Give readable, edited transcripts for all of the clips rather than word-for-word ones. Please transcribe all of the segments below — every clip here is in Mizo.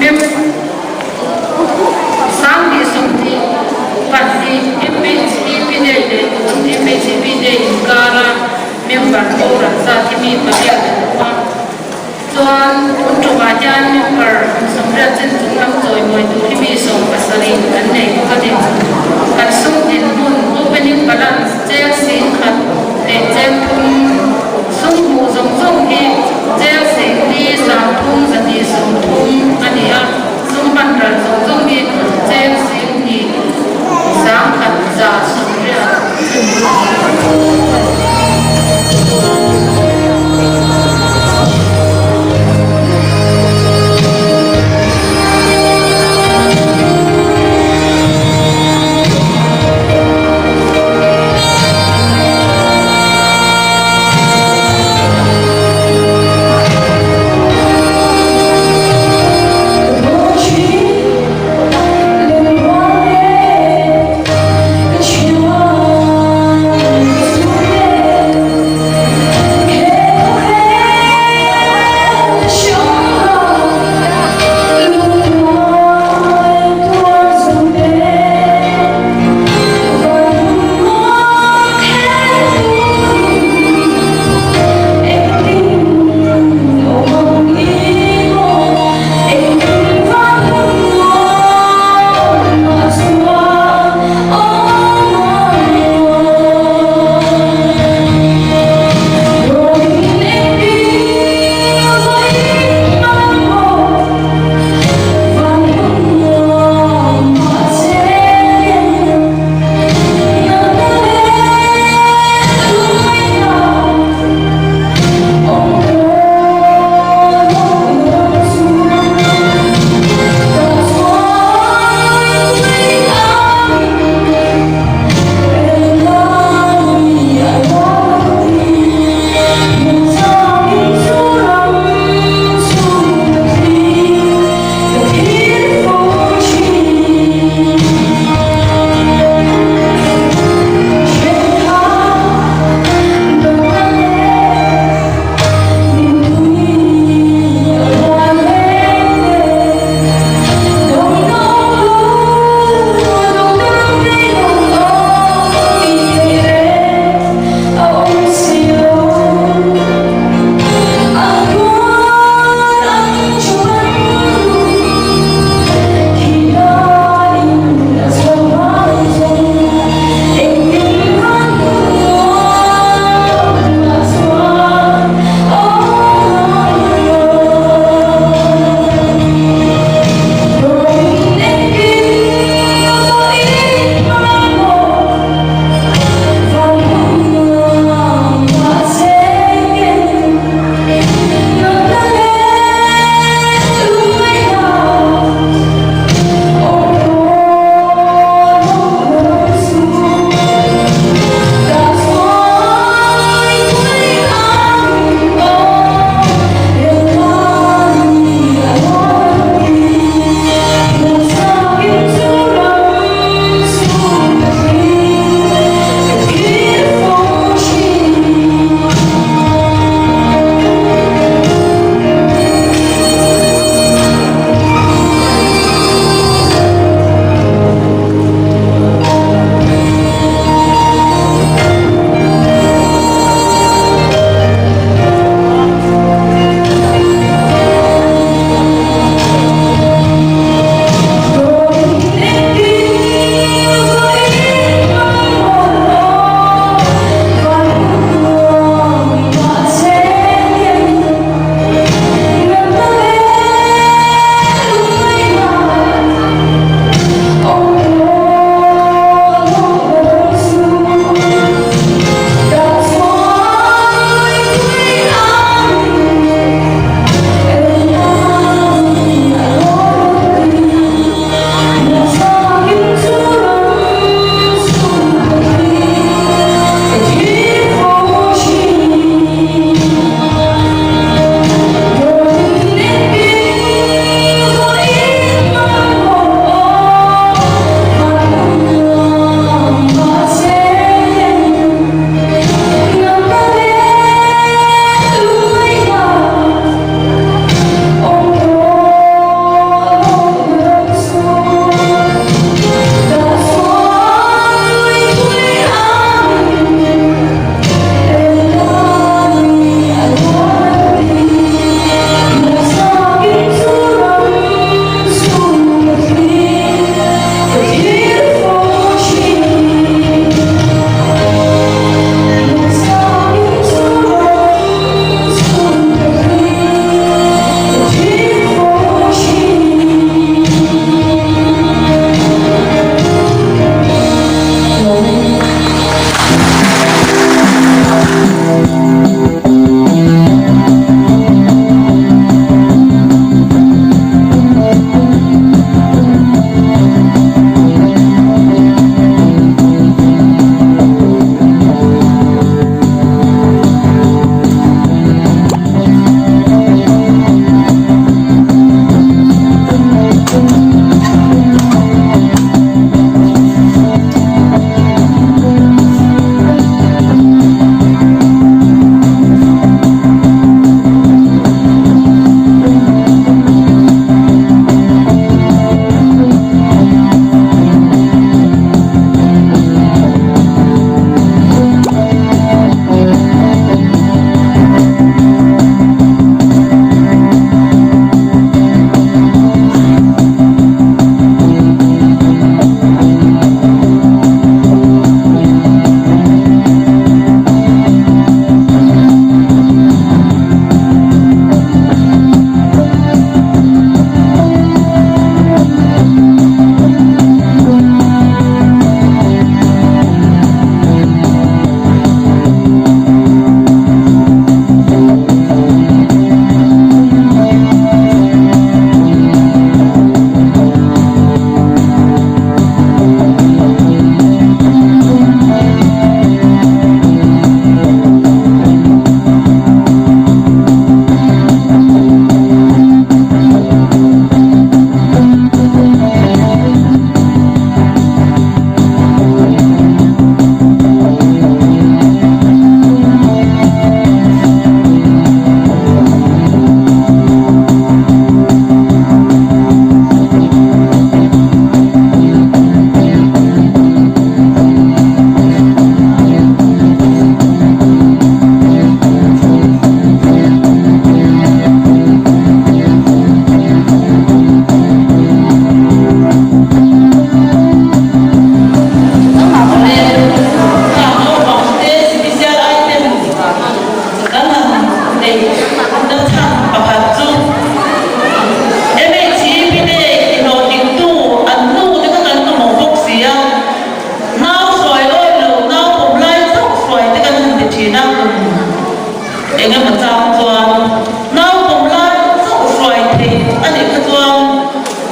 Mem 2022 MHEP Day leh tun MHEP Day inkara member boral zat hi mi pariat an awm a. Chuan tun tumah hian member 80 chin chung lam chawimawi tur hi mi 70 an nei bawk a ni. Kan sum dinhmun, opening balance, cheng 10,000 leh cheng thum sum hmuh zawng zawng hi cheng 4 3 230 a ni a, sum hman ral zawng zawng hi cheng 2 1 180.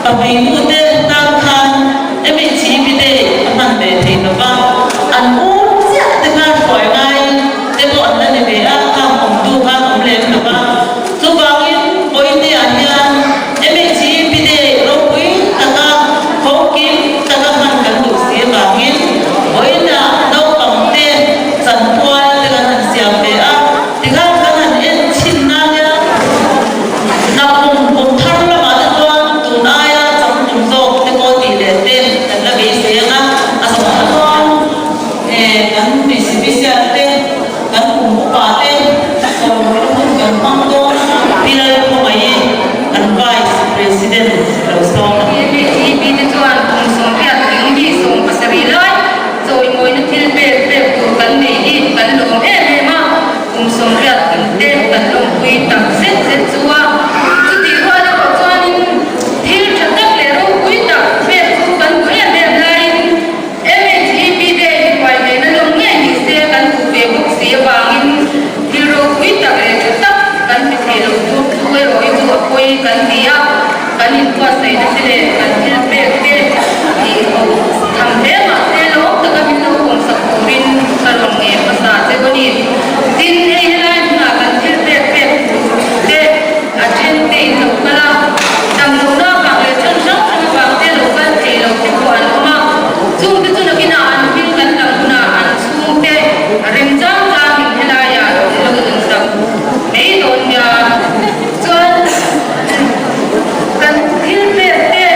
Pahnih nute tan khan MHEP Day a hman ve thei lo va, an u chiah te kha hruai ngai te pawh an la ni ve a, khang awmtu khan awm lem lo va. Chuvangin Vawitea hian MHEP Day ropui taka hokim taka hman kan duh si avangin Vawiina naupangte chanpual te kan han siam ve a, tikhan kan han en chhin nan nia. Hnapum kum thar lamah te chuan tun aia changtum zawk te pawh tih leh te kan la beisei ang a, a zawhna chuan kan misipisial te, kan kum upa te sawmrual hun kan hmang dawn a. Pi Lalkhawmai kan Vice President lo sawm ang. MHEP te chuan kum 80 tling mi 70 lai chawimawina thil pek pek tur kan nei hi kan lawm em em a. Kum 80 tling te kan lawmpui tak zet zet chu a. Chutih rual erawh chuanin thil tha tak leh ropui tak pek chu kan duh em em laiin MHEP Day hi huai ve na lawm ngei ni se kan duh ve bawk si avangin thil ropui tak leh tha tak kan ti thei lo tur chu erawh hi chu a pawi kan ti a, kan inbuatsaihna te leh kan thil pek te tih ho tham hle mah se lawm taka min lo pawmsak turin ka rawn nge hmasa cheu a ni. Tin, hei helai hmunah kan thil pek pek tur thu te a then te in lo kal a, damlohna avang leh chhan hrang hrang avang te lo kal thei lo te pawh an awm a, chungte chu nakinah an hming kan lam hunah an chhungte remchang changin helaiah an lo insak mai dawn nia. Chuan kan thil pek te.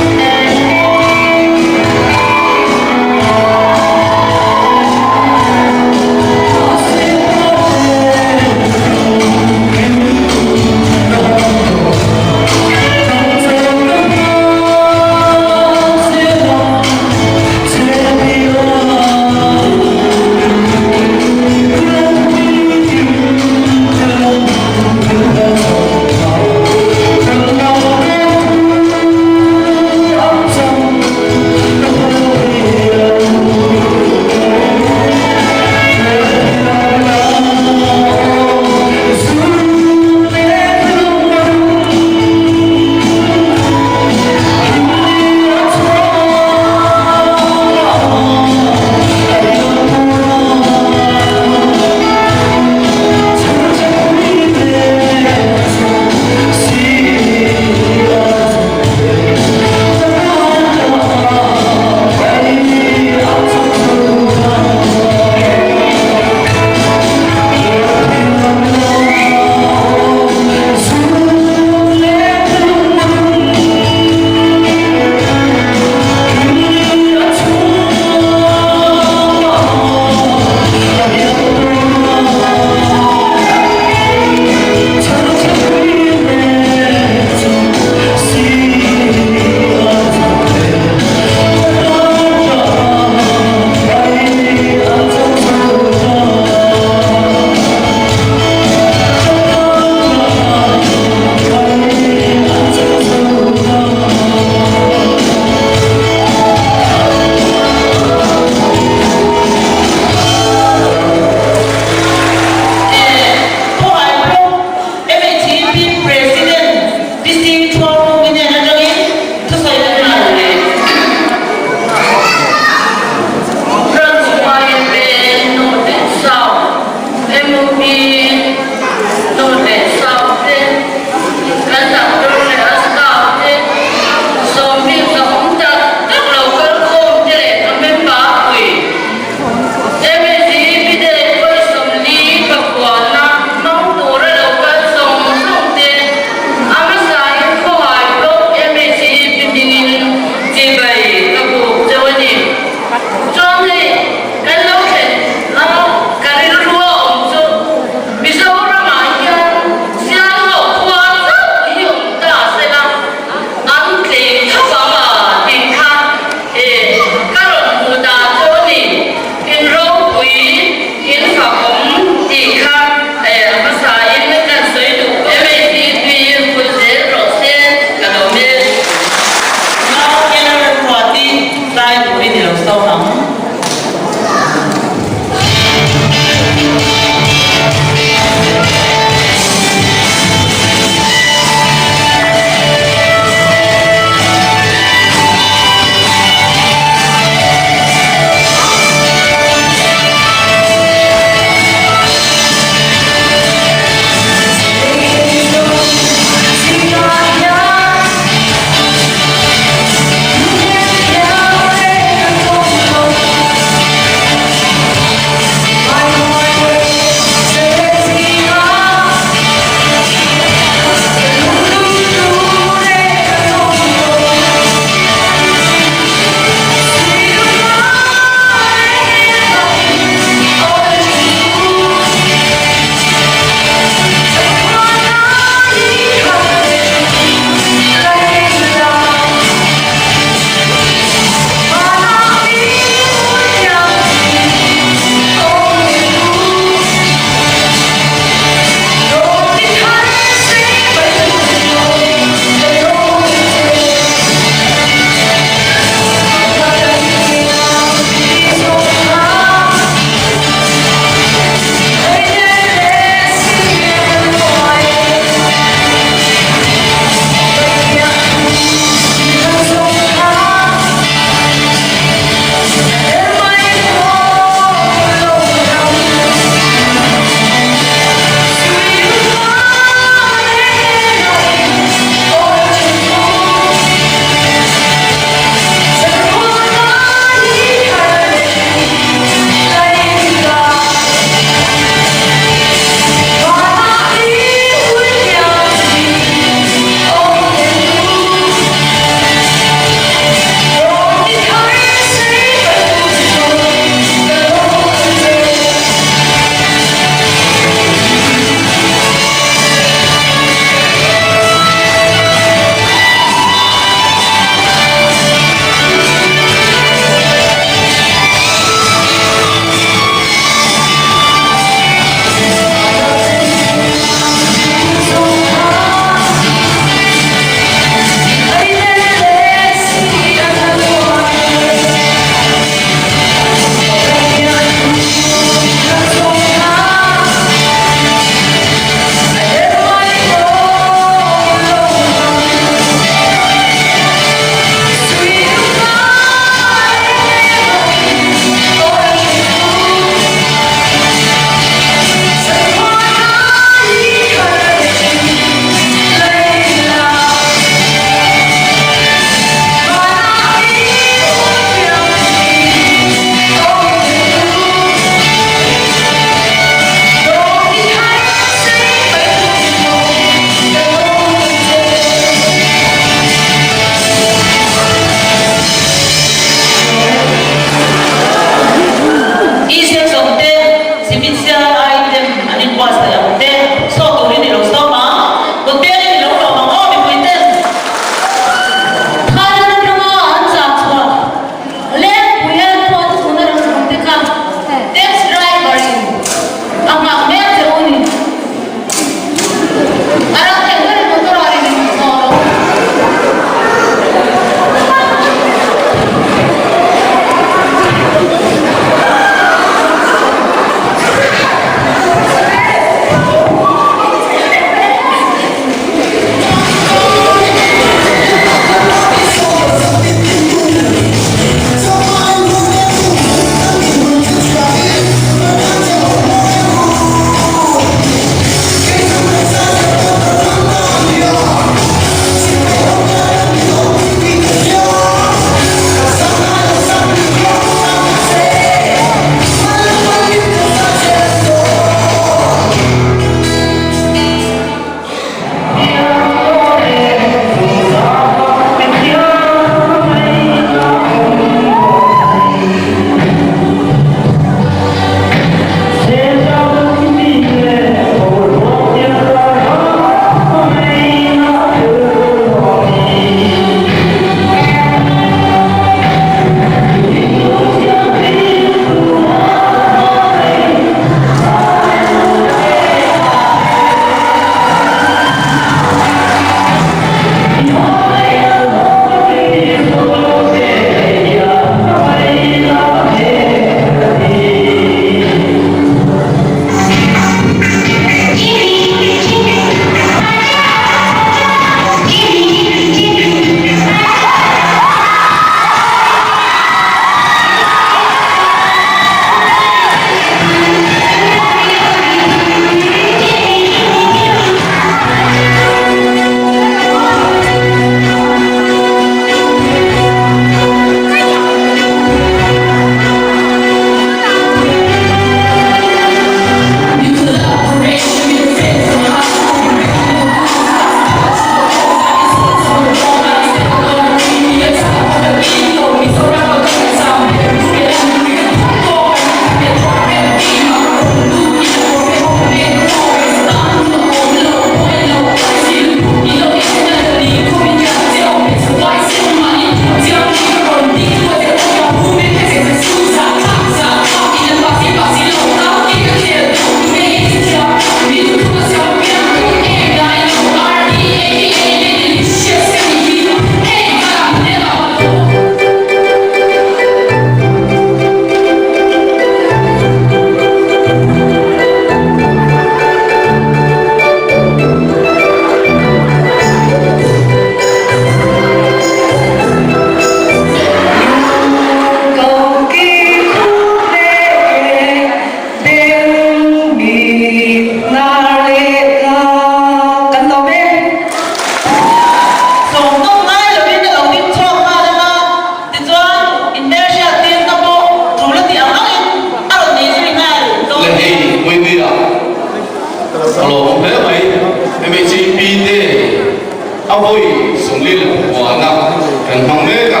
Kan hmang mek a,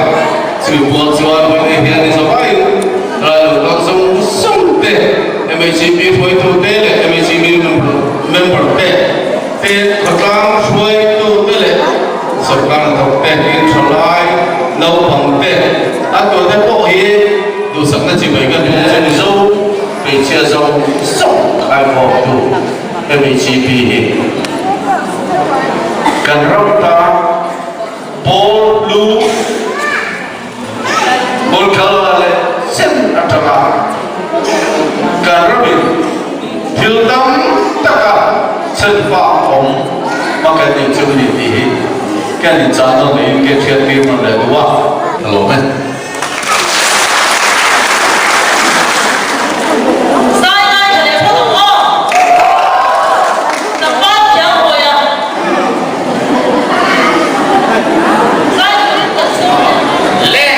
chumi pual chuan vawiin hian ni zavaiin ral lo kal zawng zawng te, MHEP hruaitu te leh MHEP member te, te khawtlang hruaitu te leh sorkar hnathawk te, in tha lai naupang te, a tuate pawh hi duhsakna chibai kan hmang chu Mizo hmeichhia zawng zawng khaikhawmtu MHEP hi kan ram tan Pawl lu Bulkhala leh sen atanga kan ramin thil tam taka chenfa awm a kan nih chu a ni tih hi kan inchah nawn leh in ke thiat tir nawn leh duh a, ka lawm e. Zai ngai tha leh phawt ang aw. Tlangval thiam hawi a. Zai turin kan sawm leh.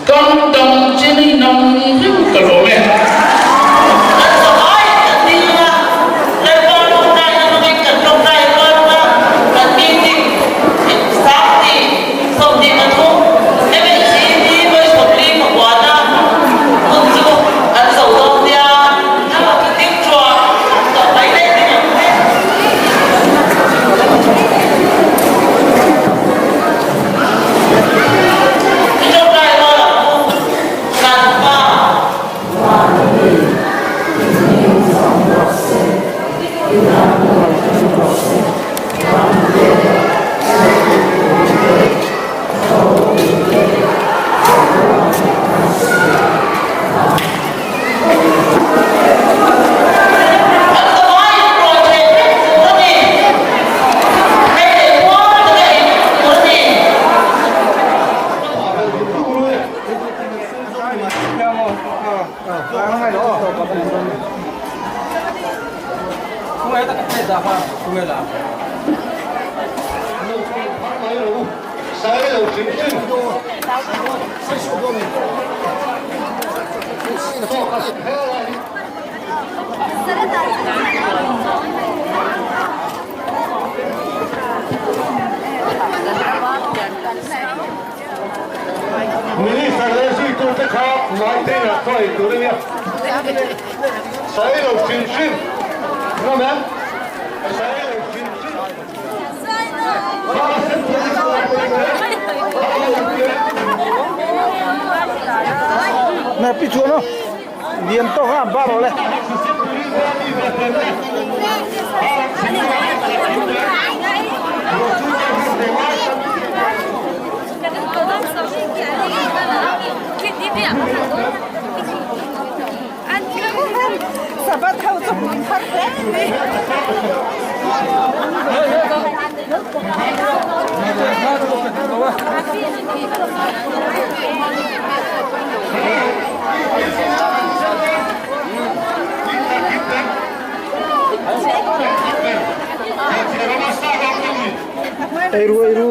Kam dam chin nang viu ka lawm e. Kan zavai kan ding a, Lalpa tawngtaina hmangin kan tawngtai rual a, kan meeting 20 23 MHCP vawi 40 pakuana hun chu kan zo dawn nia, thla ding thuah tawh mai daih ding ang che. I tawngtai rual ang u, kan pa. Mahni i hming chang rawh se, i ram lo thleng rawh se, ram te, lehkhabu te, thawhpui te, ruang kan siam a. An zavai rual thei vek tur a ni. Hei leh mual taka ei vek tur a ni. Minister leh zuitute kha Maiteiah chaw ei tur a nia. Sawi lo hrim hrim. Ngam em? Sawi lo hrim hrim. Nè pi chuan aw lian tawk a bar awle. Eiru eiru.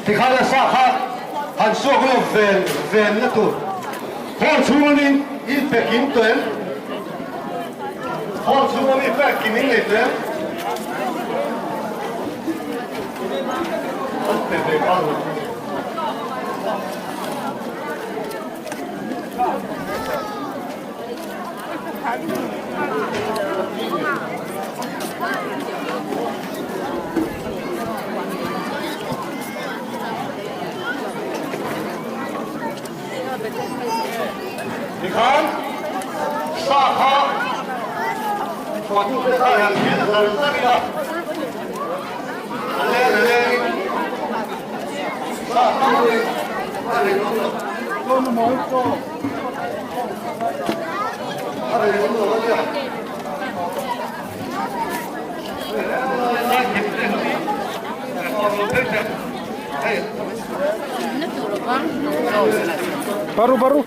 Tikhan a sa kha han suak lo ven ven na tur hall chhung ami in pe kim tawh em? Hall chhung ami pek kim in nei tawh em? Tikhan sa kha Baru baru.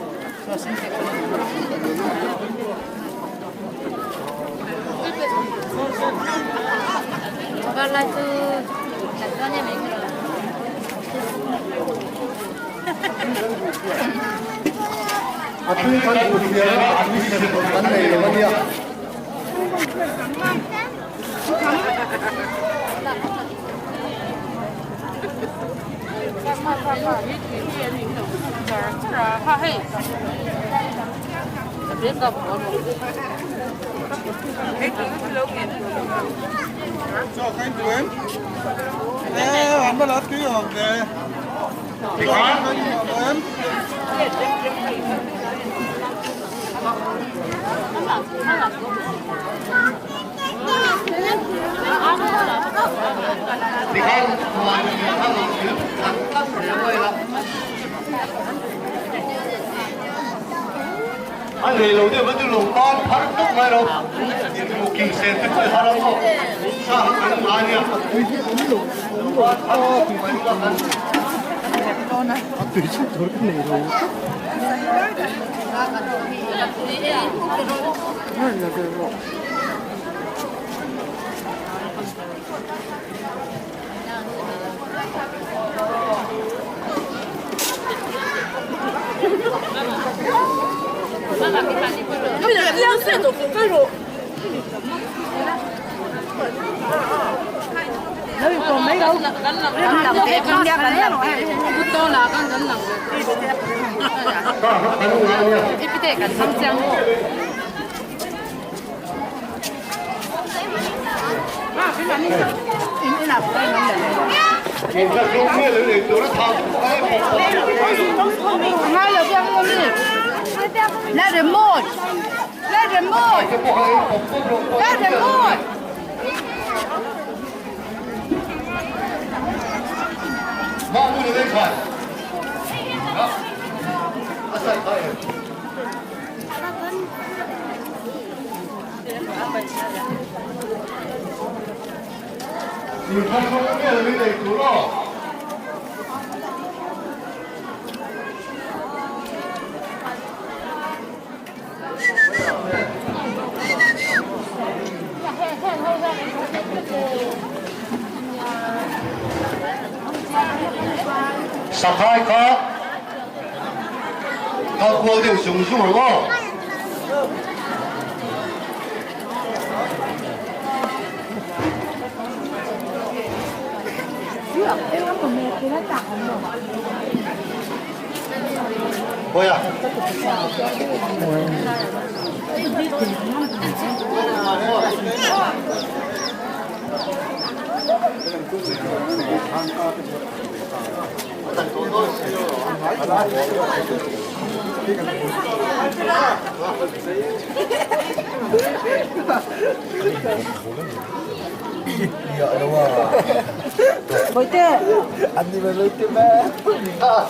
A tui kan duh hliam a, a tui sem tur kan nei lo a nia. A nei lo deuh chu lo tan phar tawp mai lo king sen te pawh har ang aw sa kan ngai nia lo tan phar tawp mai lo kan A tui chu tur ka nei lo. Let them move. Let them move. Let them move. Sakhai kha kal kual deuh zung zung ang aw. Khawiah?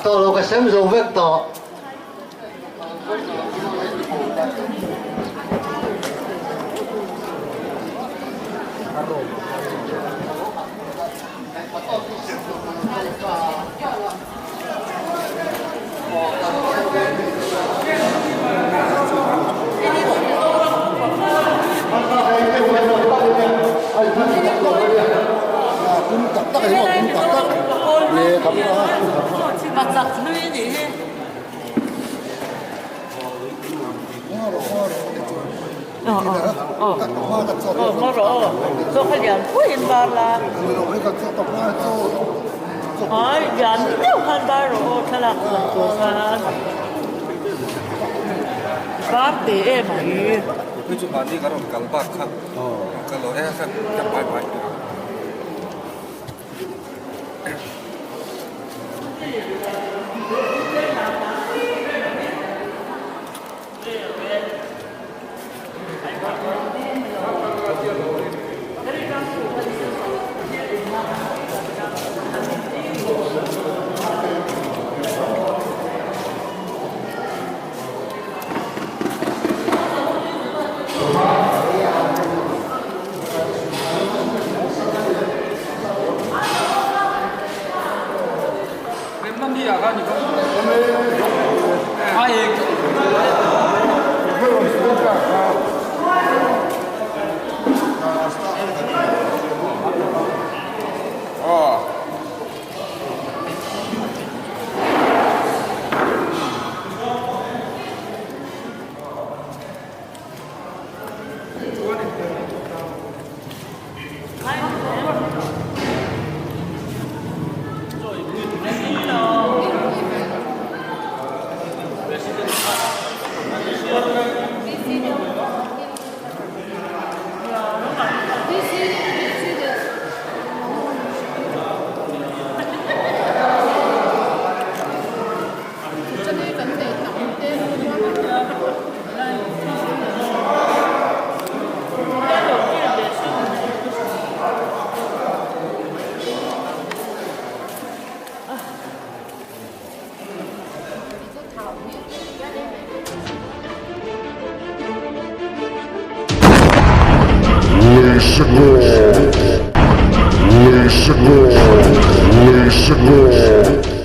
Tawh lo ka sem zo vek tawh. Ai lian deuh khan bar rawh aw thlalak lam tur khan bar teh em mai. Tui chu mahni kan rawn kal bak kha kal lo e kha ka pai pai tawh. Lei Lei Lei.